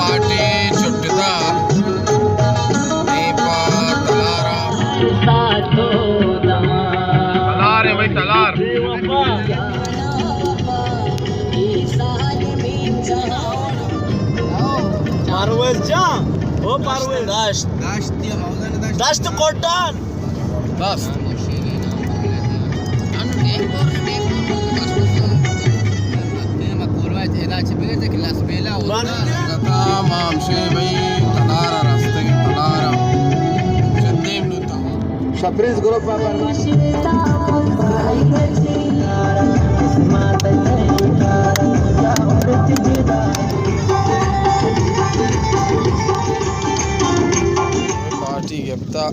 پارٹی چھٹتا، اے پا تلارا۔ تلار ہے بھائی، تلار۔ پرویز جان، او پرویز۔ دشت۔ دشت کوٹان۔ دست۔ ما ہمشے بھئی تلارا رستگیں، تلارا۔ چندیم نوتا۔ شپریز گروپ ءَ پارٹی گپتا۔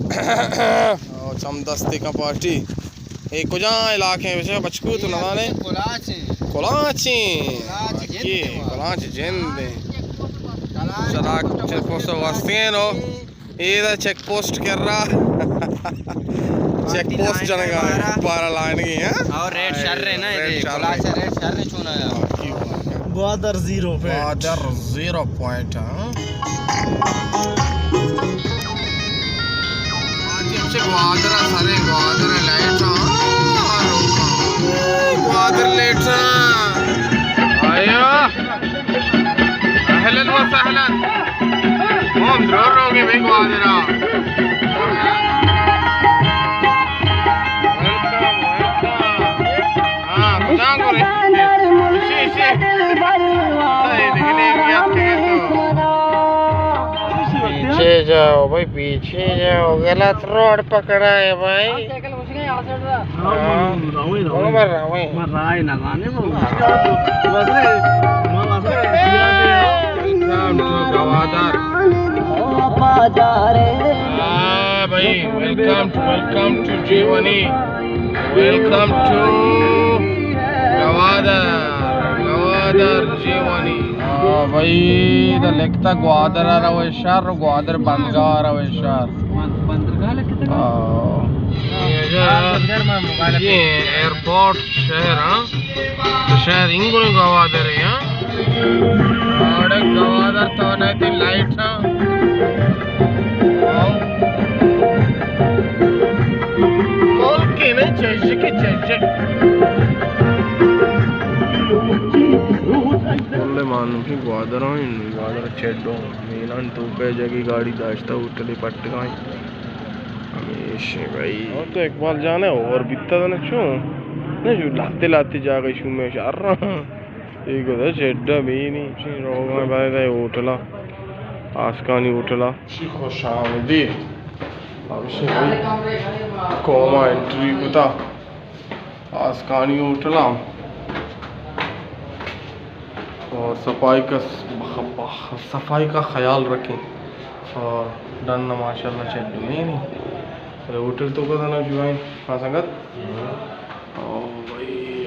او چم دستی کا پارٹی۔ اے کجا علاقے ہیں ویسے بچکو تو نہ جانے؟ کلاچیں۔ کلاچیں۔ کلاچ جند ہیں۔ کلاچ جند ہیں۔ چلاک چیک پوسٹ واسطے ہیں نو۔ اے دا چیک پوسٹ کر رہا۔ چیک پوسٹ جنگا ہے۔ بارہ لائن گئی ہیں۔ اور ریٹ شر ہے نا، ریٹ شر ہے۔ کلاچ ریٹ شر ہے چونا ہے۔ Gwadar zero point. Gwadar zero point, ہاں۔ آج ہم سے گوادر سرے، گوادر لیٹ، ہاں، گوادر لیٹ۔ آیا۔ اہلاً و سہلاً۔ ہم ضرور روگی بھئی گوادر۔ Welcome, welcome. ہاں، کجا گورے؟ شی، شی۔ اے دیکھ لے، یہ آپ کے تو۔ پیچھے جاؤ بھائی، پیچھے جاؤ، غلط روڈ پکڑا ہے بھائی۔ ہاں۔ گوادر۔ ہاں بھائی، welcome to, welcome to Jiwani. Welcome to Gwadar, Gwadar Jiwani. ہاں بھائی، دا لکھتا گوادر روے شہر، گوادر بندرگاہ روے شہر۔ بندرگاہ لکھتا؟ ہاں۔ یہ ایئرپورٹ شہر، ہاں۔ تو شہر انگو گوادر ہے، ہاں۔ اور گوادر تو نہ تھی لائٹ، ہاں۔ ملک نہیں چاہیے کہ چاہیے۔ کل مانوکی گوادر ہیں، گوادر چیڈو۔ مینان توکا جگہ گاڑی داشتا، ہوٹل پٹگائیں۔ ہمیشہ بھائی۔ اور تو اقبال جان ہے، اور بیتا تھا نا چون؟ نہ جو لاتے لاتے جا گئی شو میں شہر رہا۔ یہ گزا چیڈا بھی نہیں۔ روگا بھائی دے ہوٹلا، آسکانی ہوٹلا۔ خوش آمدید۔ ہمیشہ بھائی۔ کوما انٹری کتا۔ آسکانی ہوٹل ہم۔ اور صفائی کا، صفائی کا خیال رکھیں۔ اور ڈن ماشاءاللہ چیڈو نہیں، نہیں۔ ارے ہوٹل تو کا تھا نا جوائن، ہاں سنگت؟ او بھائی۔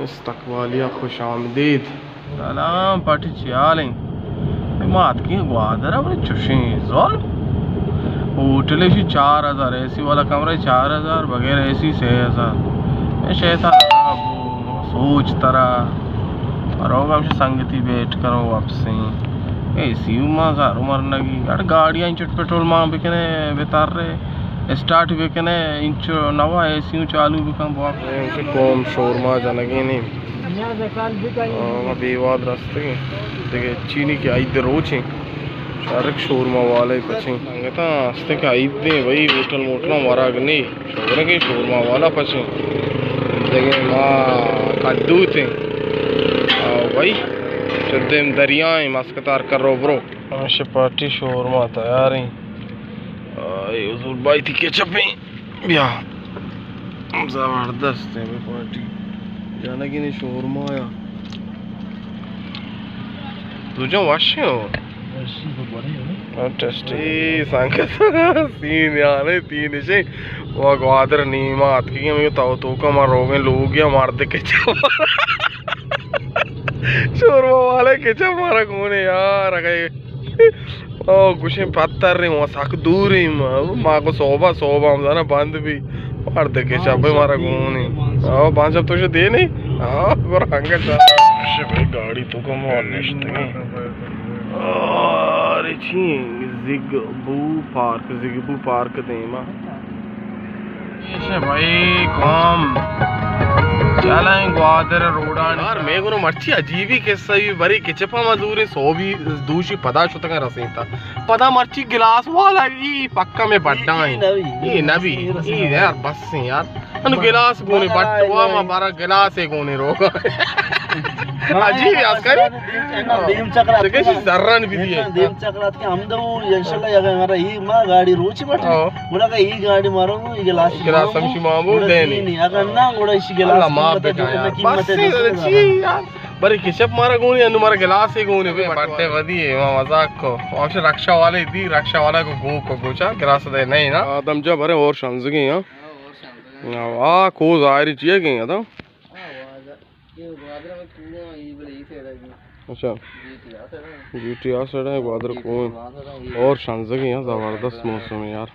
استقبالیہ خوش آمدید۔ سلام پارٹی، چی حال ہیں؟ اے ما اتکیں گوادر ءَ، بلے چوشیں ظلم۔ ہوٹل ایشی چار ہزار، اے سی والا کمرہ چار ہزار، بغیر اے سی سے ہزار۔ اے شیطان سوچ ترا۔ روگ ہمشی سنگتی بیٹھ کرو واپسیں۔ اے سی ما زارو مرنگی۔ اڑ گاڑیاں چٹ پٹرول ما بکنے بتر رہے۔ اسٹارٹ بکنے، انچو نوا اے سی چالو بکن بوا۔ قوم شورما جنگی نی۔ آ، ما بیواد رستگیں۔ دیگہ چینی کہ عید روچیں۔ شارک شورما والے پچیں۔ انگتا استے کہ عید دیں بھائی، ہوٹل موٹل ورگ نی۔ شورے کہ شورما والا پچیں۔ دیگہ ما کدو تیں۔ آ، بھائی، چدیم دریائیں مسکتار کرو برو۔ ہمیشہ پارٹی شورما تیاریں۔ آ، اے حضور بھائی تھی کیچپ ہیں۔ بیا۔ زبردست ہے بھائی پارٹی۔ جانگی نے شورما یا۔ دو جان وش ہیں ہو۔ وشی تو بڑی ہے نا۔ ہاں، ٹیسٹی۔ اے سنگت سین یار، تین شے۔ وہ گوادر نیما آتکی میں تو، تو کا مار روگیں لوگ یا مار دے کے چا۔ شورما والے کے چا مارا کون ہے یار، اگے او گوشیں پتر ریم، ما سک دور ایں، ما، ما گو صوبہ، صوبہ ہم زانا بند بی۔ مار دے کے شب مارا گونی۔ او بانجب تو شو دے نہیں؟ او گور ہنگا چا۔ شے بھائی، گاڑی تو کم وال نشتگیں. اور چی زگبو پارک، زگبو پارک دیما. ایشے بھائی، قوم چلائیں گوادر روڈان. یار، میں گنو مرچی عجیبی قصہ بھی بری کچپا مزوریں سوبی دوشی پدا شتگا رسینتا. پدا مرچی گلاس والا ای پکا میں بڈا ہیں. یہ نبی، یہ یار بس ہیں یار. انو گلاس گونے بٹ وا ما بارا گلاسے گونے روگا. عجیب یاد کری. دیم چکر آتے دکشی نا. زران بھی دیے. دیم چکر آتے کہ ہم دو انشاءاللہ یا ہمارا یہ ما گاڑی روچی بٹ. ہاں. گڑا کہ یہ گاڑی مارو، یہ گلاس گلاس ہم شما بو گڑا دینی. دینی. اگر نہ گڑا اسی گلاس اللہ معاف قیمت ہے، بکا جو یار. قیمت بس ہے، یہ دس چی روپے. یار. بری کشپ مارا گونی، انو مارا گلاسے گونی. بے بٹے ودی ہے، ما مزاق کو. ہمشہ رکشہ والے دی، رکشہ والا کو گو کو گوچا گلاس دے نہیں نا. آدم جا بھرے اور شنزگی ہاں. آ کو ظاہری چیئے گئی ادا. اچھا. جی ٹی آ سڑ ہے، گوادر کو. اور شنزگی ہاں، زبردست موسم ہے یار.